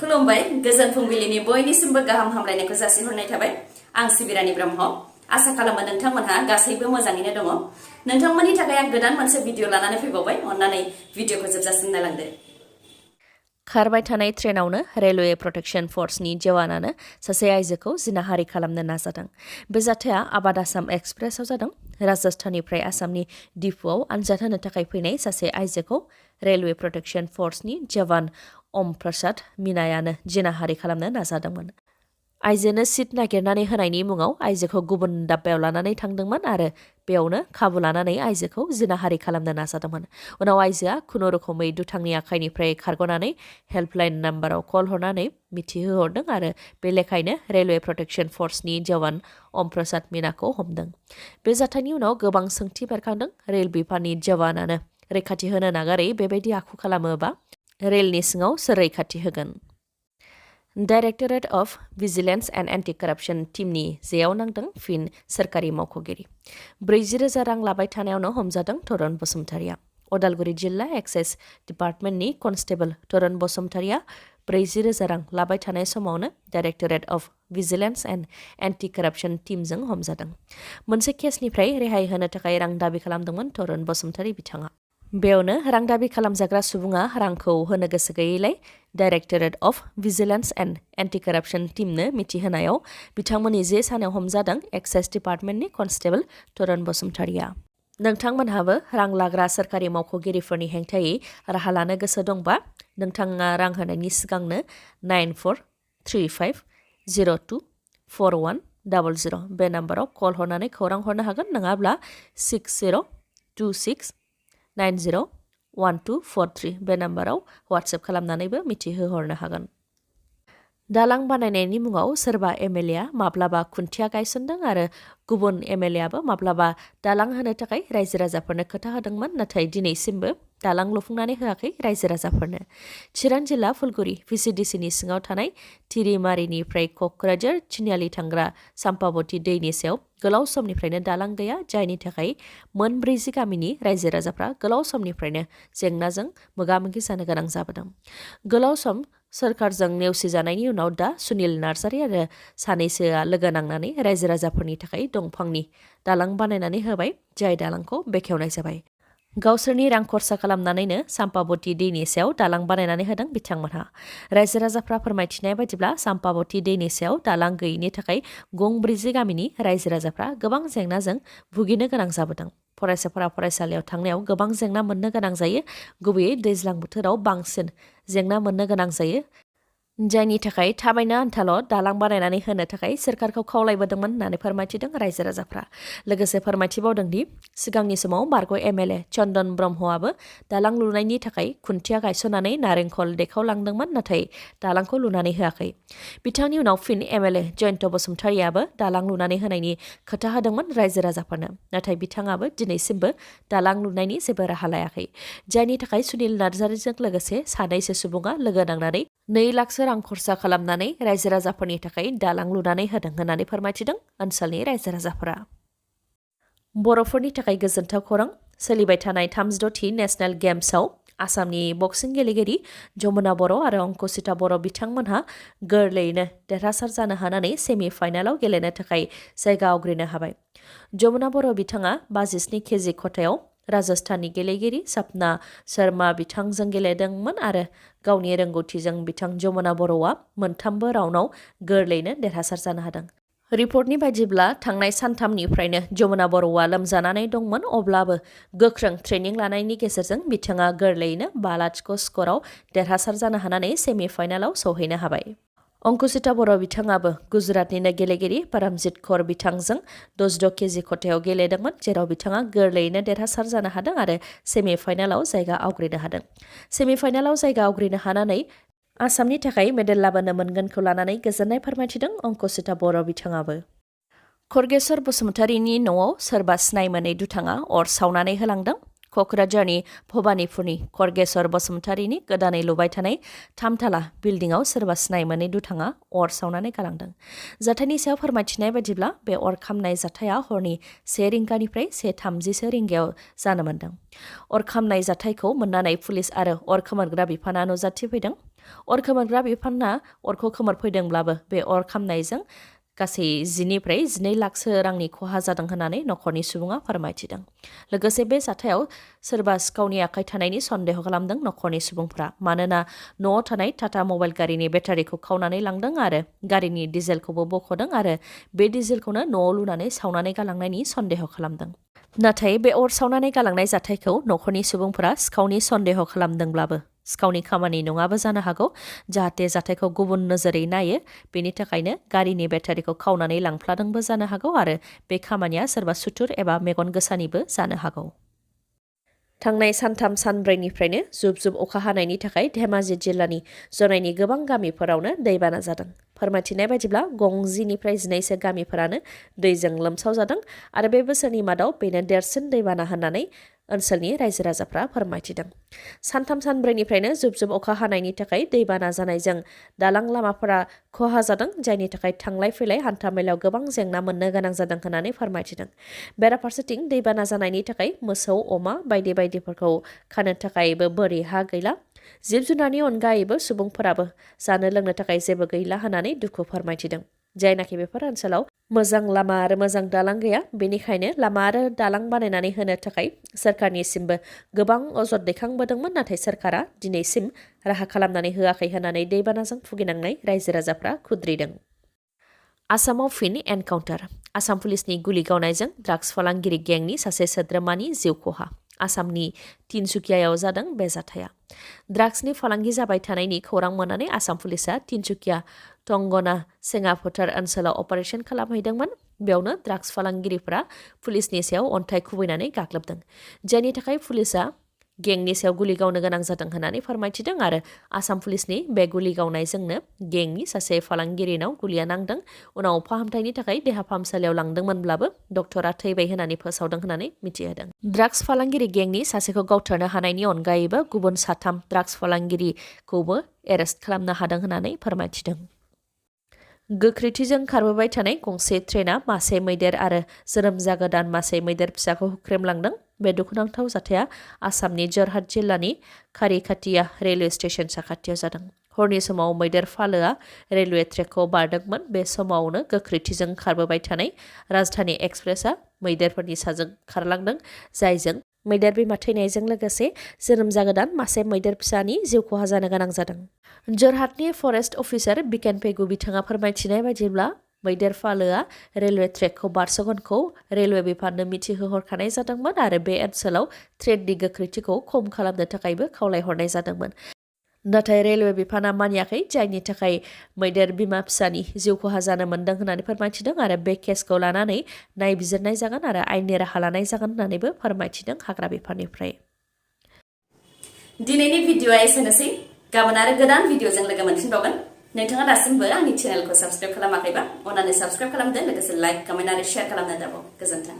खुलुमबाय गोजोन फुंबिलिनि बयनिसिमबो गाहाम हामलायनायखौ जासिहरनाय थाबाय आं सिबिरानि ब्रह्म आसा खालामो नोंथांमोनहा गासैबो मोजाङैनो दङ नोंथांमोननि थाखाय आं गोदान मोनसे भिडिअ लानानै फैबावबाय अन्नानै भिडिअखौ जोबजासिम नायलांदो खारबाय थानाय ट्रेनावनो रेलवे प्रोटेक्शन फोर्सनि जवानानो सासे आइजोखौ जिनाहारि खालामनो नाजादों बे जाथाया आबाद आसाम एक्सप्रेसआव जादों राजस्थाननिफ्राय आसामनि दिपुआव आनजाद होनो थाखाय फैनाय सासे आइजोखौ रेलवे प्रोटेक्शन फोर्सनि जवान ओम प्रसाद मीनायानो जिनाहारि खालामनो नाजादोंमोन आइजोनो सिट नागिरनानै होनायनि मुङाव आइजोखौ गुबुन दाब्बायाव लानानै थांदोंमोन आरो बेयावनो खाबु लानानै आइजोखौ जिनाहारि खालामनो नाजादोंमोन उनाव आइजोआ खुनुरुखुमै दुथांनि आखाइनिफ्राय खारग'नानै हेल्पलाइन नाम्बाराव कल हरनानै मिथिहोहरदों आरो बे लेखायैनो रेलवे प्रोटेक्शन फोर्सनि जवान ओम प्रसाद मीनाखौ हमदों बे जाथायनि उनाव गोबां सोंथि बेरखांदों रेल बिफाननि जवानानो रैखाथि होनो नागारै बेबायदि आखु खालामोबा रेलनि सिङाव सोर रैखाथि होगोन directorate of vigilance and anti कराप्शन टीमनि जेयाव नांदों फिन सोरखारि मावख'गिरि 40,000 रां लाबाय थानायावनो हमजादों तरुन बसुमतारिया उदालगुरि जिल्ला एक्साइज डिपार्टमेन्टनि कनस्टेबल तरुन बसुमतारिया 40,000 रां लाबाय थानाय समावनो directorate of vigilance and anti कराप्शन टीमजों हमजादों मोनसे केसनिफ्राय रेहाय होनो थाखाय रां दाबि खालामदोंमोन तरुन बसुमतारि बिथाङा बेयावनो रां दाबि खालामजाग्रा सुबुङा रांखौ होनो गोसो गैयैलाय directorate of vigilance and anti कराप्शन टीमनो मिथिहोनायाव बिथांमोननि जे सानाव हमजादों एक्साइज डिपार्टमेन्टनि कनस्टेबल तरुन बसुमतारिया नोंथांमोनहाबो रां लाग्रा सोरखारि मावख'गिरिफोरनि हेंथायै राहा लानो गोसो दंबा नोंथाङा रां होनायनि सिगांनो 9435024100 बे नाम्बाराव कल हरनानै खौरां हरनो हागोन नङाब्ला 6026901243 बे नाम्बाराव वाट्सएप खालामनानैबो मिथिहोहरनो हागोन दालां बानायनायनि मुङाव सोरबा एमएलएआ माब्लाबा खुन्थिया गायसनदों आरो गुबुन एमएलएआबो माब्लाबा दालां होनो थाखाय रायजो राजाफोरनो खोथा होदोंमोन नाथाय दिनैसिमबो दालां लुफुंनानै होआखै रायजो राजाफोरनो चिरां जिल्ला फुलगुरि भिसिडिसिनि सिङाव थानाय थिरिमारिनिफ्राय क'क्राझार चिनियाली थांग्रा साम्पाबती दैनि सायाव गोलाव समनिफ्रायनो दालां गैया जायनि थाखाय मोन 40 गामिनि रायजो राजाफ्रा गोलाव समनिफ्रायनो जेंनाजों मोगा-मोगि जानो गोनां जाबोदों गोलाव सम सोरखारजों नेवसिजानायनि उनाव दा सुनिल नार्जारी आरो सानैसोआ लोगो नांनानै रायजो राजाफोरनि थाखाय दंफांनि दालां बानायनानै होबाय जाय दालांखौ बेखेवनाय जाबाय गावसोरनि रां खरसा खालामनानैनो साम्पाबती दैनि सायाव दालां बानायनानै होदों बिथांमोनहा रायजो राजाफ्रा फोरमायथिनाय बायदिब्ला साम्पाबती दैनि सायाव दालां गैयैनि थाखाय गं 40 गामिनि रायजो राजाफ्रा गोबां जेंनाजों भुगिनो गोनां जाबोदों फरायसाफोरा फरायसालियाव थांनायाव गोबां जेंना मोननो गोनां जायो गुबैयै दैज्लां बोथोराव बांसिन जेंना मोननो गोनां जायो जायनि थाखाय थाबायनो आन्थाल' दालां बानायनानै होनो थाखाय सोरखारखौ खावलायबोदोंमोन होननानै फोरमायथिदों रायजो राजाफ्रा लोगोसे फोरमायथिबावदोंदि सिगांनि समाव बारग' एमएलए चन्दन ब्रह्मआबो दालां लुनायनि थाखाय खुन्थिया गायसननानै नारेंखल देखावलांदोंमोन नाथाय दालांखौ लुनानै होआखै बिथांनि उनाव फिन एमएलए जयन्त बसुमतारियाबो दालां लुनानै होनायनि खोथा होदोंमोन रायजो राजाफोरनो नाथाय बिथाङाबो दिनैसिमबो दालां लुनायनि जेबो राहा लायाखै जायनि थाखाय सुनिल नार्जारीजों लोगोसे सानैसो सुबुङा लोगो नांनानै 2 लाखसो रां खरसा खालामनानै रायजो राजाफोरनि थाखाय दालां लुनानै होदों होननानै फोरमायथिदों ओनसोलनि रायजो राजाफोरा बर'फोरनि थाखाय गोजोनथाव खौरां सोलिबाय थानाय 36थि नेशनेल गेम्सआव आसामनि बक्सिं गेलेगिरि जमुना बर' आरो अंकुसिता बर' बिथांमोनहा गोरलैयैनो देरहासार जानो हानानै सेमि फाइनालाव गेलेनो थाखाय जायगा आवग्रिनो हाबाय जमुना बर' बिथाङा 57 केजि खथायाव राजस्थाननि गेलेगिरि सपना शर्मा बिथांजों गेलेदोंमोन आरो गावनि रोंगौथिजों बिथां जमुना बर'आ मोनथामबो राउन्डआव गोरलैयैनो देरहासार जानो हादों रिपर्टनि बायदिब्ला थांनाय सानथामनिफ्रायनो जमुना बर'आ लोमजानानै दंमोन अब्लाबो गोख्रों ट्रेनिं लानायनि गेजेरजों बिथाङा गोरलैयैनो 5-0 स्क'रआव देरहासार जानो हानानै सेमि फाइनालाव सौहैनो हाबाय अंकुसिता बर' बिथाङाबो गुजरातनिनो गेलेगिरि परमजित कौर बिथांजों 66 केजि खथायाव गेलेदोंमोन जेराव बिथाङा गोरलैयैनो देरहासार जानो हादों आरो सेमि फाइनालाव जायगा आवग्रिनो हादों सेमि फाइनालाव जायगा आवग्रिनो हानानै आसामनि थाखाय मेडेल लाबोनो मोनगोनखौ लानानै गोजोननाय फोरमायथिदों अंकुसिता बर' बिथाङाबो खर्गेश्वर बसुमतारिनि न'आव सोरबा सिनाय मोनै दुथाङा अर सावनानै होलांदों क'क्राझारनि भबानिपुरनि खर्गेश्वर बसुमतारिनि गोदानै लुबाय थानाय 3 थाला बिल्डिंआव सोरबा सिनाय मोनै दुथाङा अर सावनानै गालांदों जाथायनि सायाव फोरमायथिनाय बायदिब्ला बे अर खामनाय जाथाया हरनि 1 रिंगानिफ्राय 1:30 रिंगायाव जानो मोन्दों अर खामनाय जाथायखौ मोननानै पुलिस आरो अर खोमोरग्रा बिफाना नुजाथिफैदों अर खोमोरग्रा बिफानना अरखौ खोमोरफैदोंब्लाबो बे अर खामनायजों गासै 10 लाखसो रांनि खहा जादों होननानै नखरनि सुबुङा फोरमायथिदों। लोगोसे बे जाथायाव सोरबा सिखावनि आखाइ थानायनि सन्देह खालामदों नखरनि सुबुंफोरा, मानोना न'आव थानाय टाटा मबाइल गारिनि बेटारिखौ खावनानै लांदों आरो गारिनि डिजेलखौबो बख'दों आरो बे डिजेलखौनो न'आव लुनानै सावनानै गालांनायनि सन्देह खालामदों। नाथाय बे अर सावनानै गालांनाय जाथायखौ नखरनि सुबुंफोरा सिखावनि सन्देह खालामदोंब्लाबो सिखावनि खामानि नङाबो जानो हागौ, जाहाथे जाथायखौ गुबुन नोजोरै नायो बेनि थाखायनो गारिनि बेटारिखौ खावनानै लांफ्लादोंबो जानो हागौ आरो बे खामानिया सोरबा सुथुर एबा मेगन गोसानिबो जानो हागौ। थांनाय सानथाम सानब्रैनिफ्रायनो जुब जुब अखा हानायनि थाखाय धेमाजि जिल्लानि जनायनि गोबां गामिफोरावनो दैबाना जादों। फोरमायथिनाय बायदिब्ला 12 गामिफोरानो दैजों लोमसाव जादों आरो बे बोसोरनि मादाव बेनो देरसिन दैबाना होननानै ओनसोलनि रायजो राजाफ्रा फोरमायथिदों। सानथाम सानब्रैनिफ्रायनो जुब जुब अखा हानायनि थाखाय दैबाना जानायजों दालां लामाफोरा खहा जादों, जायनि थाखाय थांलाय फैलाय हान्था मेलायाव गोबां जेंना मोननो गोनां जादों होननानै फोरमायथिदों। बेराफारसेथिं दैबाना जानायनि थाखाय मोसौ, अमा बायदिफोरखौ खानो थाखायबो बोरि हा गैला। जिब जुनारनि अनगायैबो सुबुंफोराबो जानो लोंनो थाखाय जेबो गैला होननानै दुखु फोरमायथिदों। जायनाखि बेफोर ओनसोलाव मोजां लामा आरो मोजां दालां गैया, बेनिखायनो लामा आरो दालां बानायनानै होनो थाखाय सोरखारनिसिमबो गोबां अजद दैखांबोदोंमोन, नाथाय सोरखारा दिनैसिम राहा खालामनानै होआखै होननानै दैबानाजों भुगिनांनाय रायजो राजाफ्रा खुद्रिदों। आसामाव फिन एनकाउन्टार। आसाम पुलिसनि गुलि गावनायजों ड्राग्स फालांगिरि गेंनि सासे सोद्रोमानि जिउ खहा। आसामनि तिनसुकियायाव जादों बे जाथाया। ड्राग्सनि फालांगि जाबाय थानायनि खौरां मोननानै आसाम पुलिसा तिनसुकिया टंगना सेङाफोथार ओनसोलाव अपारेशन खालामहैदोंमोन। बेयावनो ड्राग्स फालांगिरिफोरा पुलिसनि सायाव अन्थाइ खुबैनानै गाग्लोबदों, जायनि थाखाय पुलिसा गेंनि सायाव गुलि गावनो गोनां जादों होननानै फोरमायथिदों आरो आसाम पुलिसनि बे गुलि गावनायजोंनो गेंनि सासे फालांगिरिनाव गुलिया नांदों। उनाव फाहामथायनि थाखाय देहा फाहामसालियाव लांदोंमोनब्लाबो डक्टरा थैबाय होननानै फोसावदों होननानै मिथिहोदों। ड्राग्स फालांगिरि गेंनि सासेखौ गावथारनो हानायनि अनगायैबो गुबुन 3 ड्राग्स फालांगिरिखौबो एरेस्ट खालामनो हादों होननानै फोरमायथिदों। गोख्रैथिजों खारबोबाय थानाय गंसे ट्रेना मासे मैदेर आरो जोनोम जागोदान मासे मैदेर फिसाखौ हुख्रेमलांदों। बे दुखुनांथाव जाथाया आसामनि जरहाट जिल्लानि खारिखाथिया रेलवे स्टेशन साखाथियाव जादों। हरनि समाव मैदेर फालोआ रेलवे ट्रेकखौ बारदोंमोन। बे समावनो गोख्रैथिजों खारबोबाय थानाय राजधानी एक्सप्रेसआ मैदेरफोरनि साजों खारलांदों, जायजों मैदेर बिमा थैनायजों लोगोसे जोनोम जागोदान मासे मैदेर फिसानि जिउ खहा जानो गोनां जादों। जरहाटनि फरेस्ट अफिसार बिकेन पेगु बिथाङा फोरमायथिनाय बायदिब्ला मैदेर फालोआ रेलवे ट्रेकखौ बारस'गोनखौ रेलवे बिफाननो मिथिहोहरखानाय जादोंमोन आरो बे ओनसोलाव ट्रेननि गोख्रैथिखौ खम खालामनो थाखायबो खावलायहरनाय जादोंमोन। नाथाय रेलवे बिफाना मानियाखै, जायनि थाखाय मैदेर बिमा फिसानि जिउ खहा जानो मोन्दों होननानै फोरमायथिदों आरो बे केसखौ लानानै नायबिजिरनाय जागोन आरो आयेननि राहा लानाय जागोन होननानैबो फोरमायथिदों हाग्रा बिफाननिफ्राय। दिनैनि भिडिअआ एसेनोसै। गाबोन आरो गोदान भिडिअजों लोगो मोनफिनबावगोन। नोंथाङा दासिमबो आंनि चेनेलखौ साबस्क्राइब खालामाखैबा अन्नानै साबस्क्राइब खालामदो, लोगोसे लाइक, कमेन्ट आरो शेयार खालामनो दाबाव। गोजोन्थों।